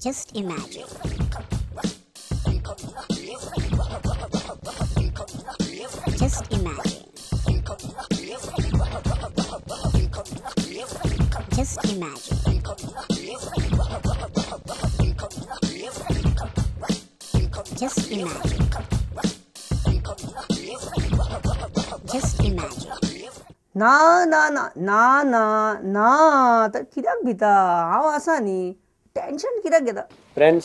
Just imagine. Just imagine. Just imagine. Just imagine. Just imagine. ना ना ना ना ना ना तर कित्याक भिता हांव आसा न्ही, टेन्शन कित्याक घेता? फ्रेंड्स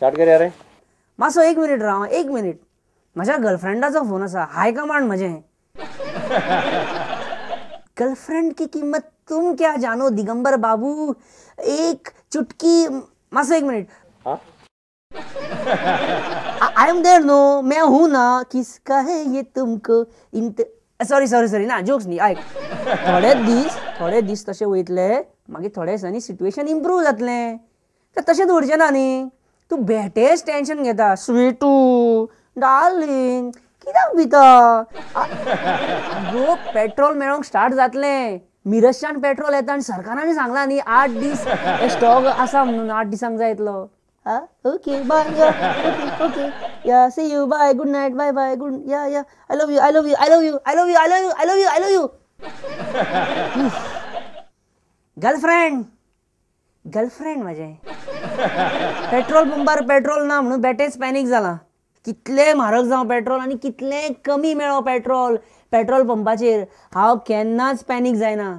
स्टार्ट करया रे. मातसो एक मिनीट राव, एक मिनीट. म्हज्या गर्लफ्रेंडाचो फोन आसा, हाय कमांड म्हजें. गर्लफ्रेंड की किंमत तुम क्या जानो दिगंबर बाबू, एक चुटकी. मातसो एक minute. I am there no, मैं हूँ ना, किसका है ये तुमको इंत. सॉरी सॉरी सॉरी, ना जोक्स न्ही. आयक, थोडे दीस तशें वयतले, मागीर थोडे दिसांनी सिट्युएशन इम्प्रूव जातलें. तर तशें दवरचें ना न्ही. तूं बेठेच टेन्शन घेता. स्वीटू डार्लिंग कित्याक भिता? आगो पेट्रोल मेळोंक स्टार्ट जातलें. मिरजच्यान पेट्रोल येता आनी सरकारान सांगलां न्ही 8 दीस स्टॉक आसा म्हणून, 8 दिसांक जाय येतलो. Okay bye, yeah okay okay yeah see you bye, good night, bye bye, good, yeah yeah, I love you, I love you, I love you, I love you, I love you, I love you, I love you. Girlfriend, girlfriend म्हजें. Petrol पंपार petrol ना म्हणून बेटेच panic जालां. कितलें म्हारग जावं petrol आनी कितलें कमी मेळो पेट्रोल पेट्रोल पंपाचेर, हांव केन्नाच पॅनीक जायना.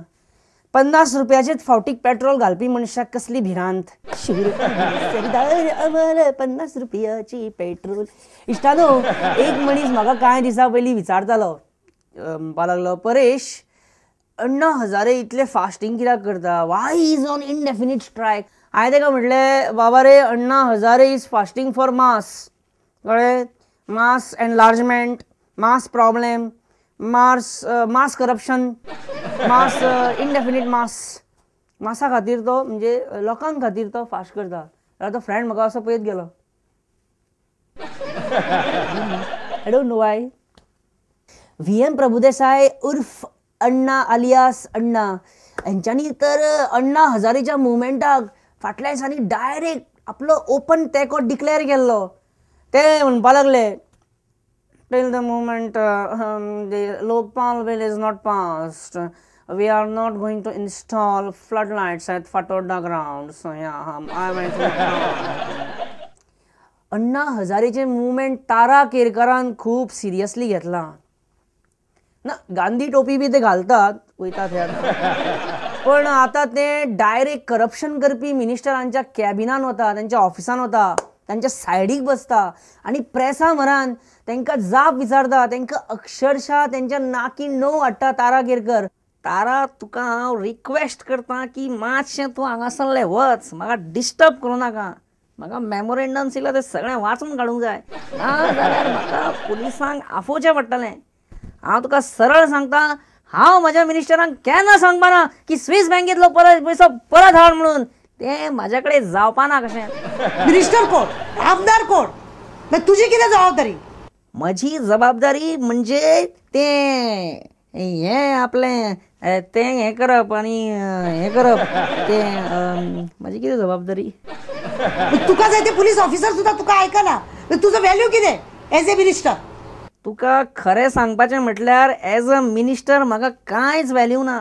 50 रुपयाचेच फावटीक पेट्रोल घालपी मनशाक कसली भिरांत. सरदार अमर 50 रुपयाची पेट्रोल. इश्टानो, एक मनीस म्हाका कांय दिसां पयलीं विचारतालो, म्हणपाक लागलो, परेश, अण्णा हजारे इतले फास्टींग कित्याक करता? Why is on indefinite strike? हांवें ताका म्हटलें, बाबा रे, Anna Hazare is fasting for mass. कळ्ळें? Mass enlargement, mass problem, mass corruption, mass indefinite mass. मासा खातीर तो, म्हणजे लोकां खातीर तो फास्ट करता. जाल्यार तो फ्रेंड म्हाका असो पळयत गेलो. I don't know why. V M Prabhudesai उर्फ अण्णा आलियास अण्णा हेंच्यांनी तर अण्णा हजारेच्या मुवमेंटाक फाटल्या दिसांनी डायरेक्ट आपलो ओपन तेंको डिक्लेअर केल्लो. ते म्हणपा लागले, till the moment the Lokpal bill is not passed, we are not going to install floodlights at Fatorda ground. So yeah, I went to Anna हजारेचे movement तारा केरकरान खूब सिरियसली घेतलां. ना गांधी टोपी बी ते घालतात वयतात हे, पण आतां ते डायरेक्ट करप्शन करपी मिनिस्टरांच्या कॅबिनान वता, तेंच्या ऑफिसान वता, तांच्या सायडीक बसता आनी प्रेसा म्हऱ्यान तांकां जाप विचारता. तांकां अक्षरशः तेंच्या नाकी णव हाडटा तारा केरकर. तारा, तुका हांव रिक्वेस्ट करता की मातशें तूं हांगासरलें वच, म्हाका डिस्टर्ब करूं नाका. म्हाका मेमोरेंडम येयला तें सगळें वाचून काडूंक जाय, ना जाल्यार म्हाका पुलिसांक आफोवचें पडटलें. हांव तुका सरळ सांगता, हांव म्हज्या मिनिस्टरांक केन्ना सांगपाना की स्वीस बँकेंतलो परत पयसो परत हाड म्हणून. तें म्हाज्या कडेन जावपाना कशें. मिनिस्टर कोण, आमदार कोण, तुजी कितें जबाबदारी? म्हजी जबाबदारी म्हणजे तें हें आपलें तें हें करप आनी हें करप. तें म्हजी कितें जबाबदारी? तुका जाय ते पुलीस ऑफिसर सुद्दां तुका आयकना, तुजो व्हॅल्यू कितें एज ए मिनिस्टर? तुका खरें सांगपाचें म्हटल्यार एज अ मिनिस्टर म्हाका कांयच व्हॅल्यू ना.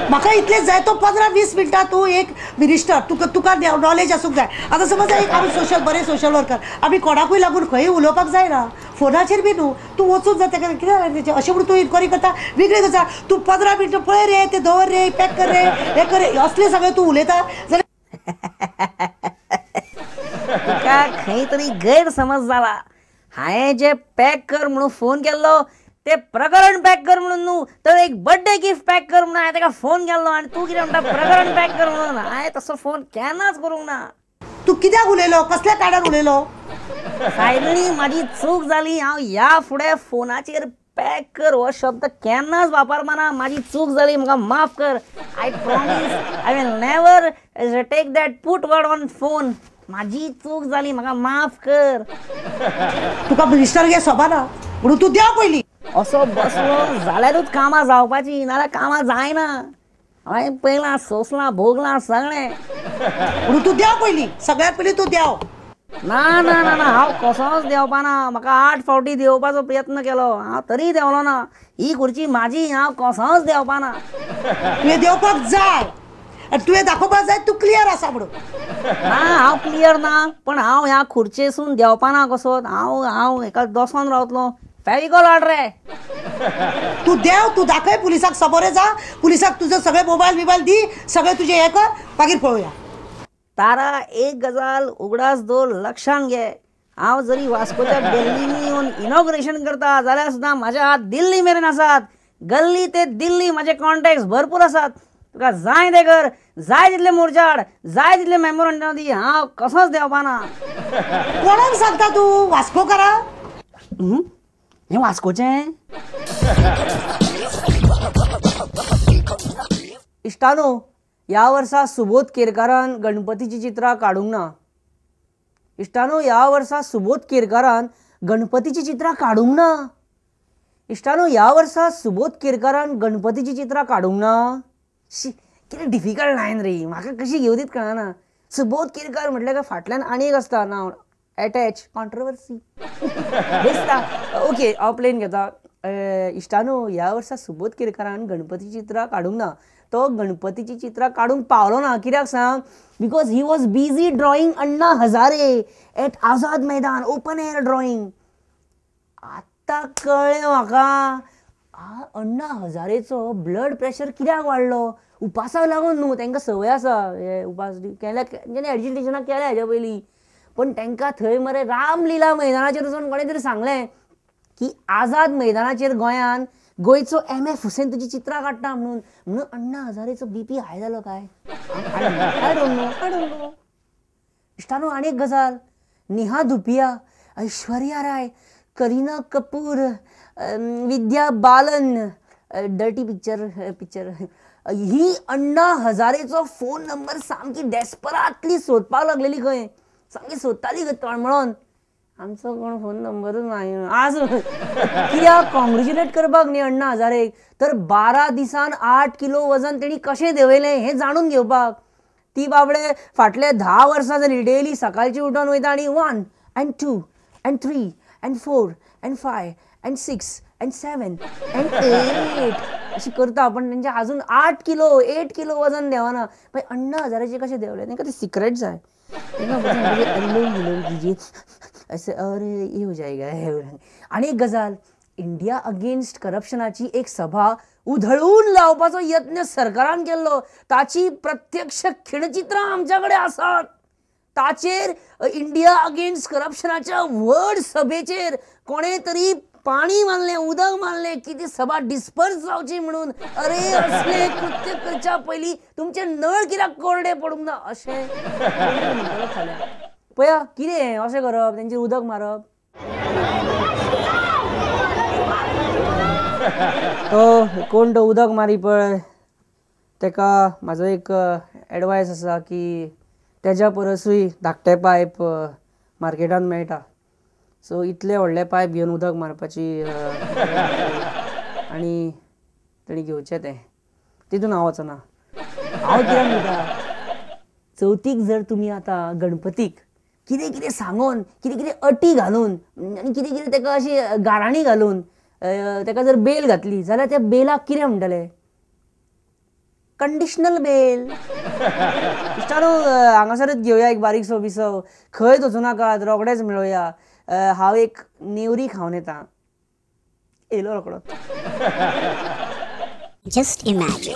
म्हाका इतलें जाय तो 15-20 मिनटां तूं एक मिनिस्टर, तुका तुका नॉलेज आसूंक जाय. आतां समज एक आमी सोशल, बरे सोशल वर्कर, आमी कोणाकूय लागून खंय उलोवपाक जायना, फोनाचेर बी न्हू, तूं वचून जाय ताका कितें जालें तेचें अशें म्हणून तूं इन्क्वायरी करता, वेगळी करता. तूं 15 मिनटां पळय रे, तें दवर रे, पॅक कर रे, हें कर रे, असलें सगळें तूं उलयता जाल्यार तुका खंय तरी गैरसमज जाला. हांवें जें पॅक कर म्हणून फोन केल्लो ते प्रकरण पॅक कर म्हणून न्हू, तर एक बर्थडे गिफ्ट पॅक कर म्हणून हांवें ताका फोन केल्लो आनी तूं कितें म्हणटा प्रकरण पॅक कर म्हणून. हांवें तसो फोन केन्नाच करूंक ना. तूं कित्याक उलयलो, कसल्या कारणान उलयलो? सायबणी, म्हाजी चूक जाली. हांव ह्या फुडें फोनाचेर पॅक कर हो शब्द केन्नाच वापरपाना. म्हाजी चूक जाली, म्हाका माफ कर. I promise I will never take that put word on phone. म्हाजी चूक जाली, म्हाका माफ कर. तुका मिनिस्टर गे सोबाना म्हणून तूं देंव पयलीं. असो बसलो जाल्यारूच कामां जावपाची, नाजाल्यार कामां जायना. हांवें पळयलां, सोंसलां, भोगलां सगळें. म्हणून तूं देंव पयलीं, सगळ्यांत पयलीं तूं देंव. ना ना ना ना, हांव कसोच देंवपाना. म्हाका 8 फावटी देंवपाचो प्रयत्न केलो, हांव तरी देंवलो ना. ही खुर्ची म्हाजी, हांव कसोच देंवपाना. तुवें देंवपाक जाय आनी तुवें दाखोवपाक जाय तूं क्लियर आसा म्हणून. ना, हांव क्लियर ना, पण हांव ह्या खुर्चेसून देंवपाना कसोच. हांव हांव हेका दसोन रावतलो. फेविकॉल हाड रे. तूं देंव, तूं दाखय पुलिसाक, समोरे जा पुलिसाक, तुजो सगळे मोबायल बिबायल दी, सगळे तुजें हें कर, मागीर पळोवया. तारा, एक गजाल उगडास दवर, लक्षान घे, हांव जरी वास्कोच्या गल्लींनी येवन इनॉग्रेशन करता जाल्यार सुद्दां म्हाजे हात दिल्ली मेरेन आसात. गल्ली ते दिल्ली म्हाजे कॉन्टॅक्ट्स भरपूर आसात. तुका जाय ते कर, जाय तितले मोर्चा हाड, जाय तितले मेमोरंडम दी, हांव कसोच देंवपाना. कोणाक सांगता तूं वास्कोकारा? हें वास्कोचें? इश्टानो, ह्या वर्सा सुबोध केरकारान गणपतीचीं चित्रां काडूंक ना. इश्टानो, ह्या वर्सा सुबोध केरकारान गणपतीचीं चित्रां काडूंक ना. इश्टानो, ह्या वर्सा सुबोध केरकारान गणपतीचीं चित्रां काडूंक ना. शी, कितें डिफिकल्ट लायन रे, म्हाका कशी घेवं दीत कळना. सुबोध केरकार म्हटल्यार काय फाटल्यान आनी एक आसता नांव एटॅच, कॉन्ट्रवर्सी दिसता. ओके, हांव प्लेन घेता. इश्टानो, ह्या वर्सा सुबोध केरकारान गणपतीचीं चित्रां काडूंक ना. तो गणपतीचीं चित्रां काडूंक पावलो ना, कित्याक सांग? Because he was busy drawing Anna Hazare at Azad Maidan, open air drawing. आतां कळ्ळें म्हाका अण्णा हजारेचो ब्लड प्रेशर कित्याक वाडलो. उपासाक लागून न्हू, तांकां संवय आसा हे उपास केल्या, तेंच्यांनी एजिटेशनां केल्या हेज्या पयलीं. पण तांकां थंय मरे रामलीला मैदानाचेर वचून कोणें तरी सांगलें की आझाद मैदानाचेर गोंयान गोंयचो एम.एफ. हुसेन तुजी चित्रां काडटा म्हणून. म्हणून अण्णा हजारेचो बीपी हाय जालो काय? I don't know, I don't know. इश्टानो, आनी एक गजाल, Neha Dhupia, Aishwarya Rai, Kareena Kapoor, Vidya Balan, dirty picture picture ही अण्णा हजारेचो फोन नंबर सामकी डेस्परातली सोदपाक लागलेली खंय, सामकी सोदताली खंय तळमळोन. आमचो कोण फोन नंबरूच ना आज. कित्याक कॉंग्रेच्युलेट करपाक न्ही अण्णा हजारेक, तर 12 दिसान 8 किलो वजन तेणी कशें देंवयलें हें जाणून घेवपाक. ती बाबडे फाटले 10 वर्सां जाली डेली सकाळची उठोन वयता आनी 1 and 2 and 3 and 4 and 5 and 6 and 7 and 8 अशी करता, पण तेंचे अजून 8 किलो 8 किलो वजन देंवना. मागीर अण्णा हजारेचे कशें देंवलें? तांकां ते सिक्रेट जाय. अनुलोम विलोम कीजिए असे और ये हो जाएगा. आनी एक गजाल, इंडिया अगेन्स्ट करप्शनाची एक सभा उधळून लावपाचो यत्न सरकारान केल्लो, ताची प्रत्यक्ष खिणचित्रां आमच्या कडेन आसात. ताचेर इंडिया अगेन्स्ट करप्शनाच्या व्हड सभेचेर कोणें तरी पाणी मारलें, उदक मारलें की ती सभा डिस्पर्स जावची म्हणून. अरे, असले कृत्य करच्या पयलीं तुमचे नळ कित्याक कोरडे पडूंक ना अशें म्हणटलो. पळया कितें अशें करप, तेंचेर उदक मारप. तो कोण तो उदक मारी पळय तेका म्हाजो एक एडवायस आसा की तेज्या परसूय धाकटे पायप मार्केटान मेळटा. सो इतले व्हडले पायप घेवन उदक मारपाची आनी तेणी घेवचें तें, तितून हांव वचना. हांव कित्याक म्हणटा, चवथीक जर तुमी आतां गणपतीक कितें कितें सांगून, कितें कितें अटी घालून आनी कितें कितें तेका अशी गाराणी घालून तेका जर बेल घातली जाल्यार त्या बेलाक कितें म्हणटले? कंडिशनल बेल. इश्टानो, हांगासरूच घेवया एक बारीकसो विसव, खंयच वचूं नाकात, रोखडेच मेळोया. हांव एक नेवरी खावन येता, येयलो रोखडो. Just imagine.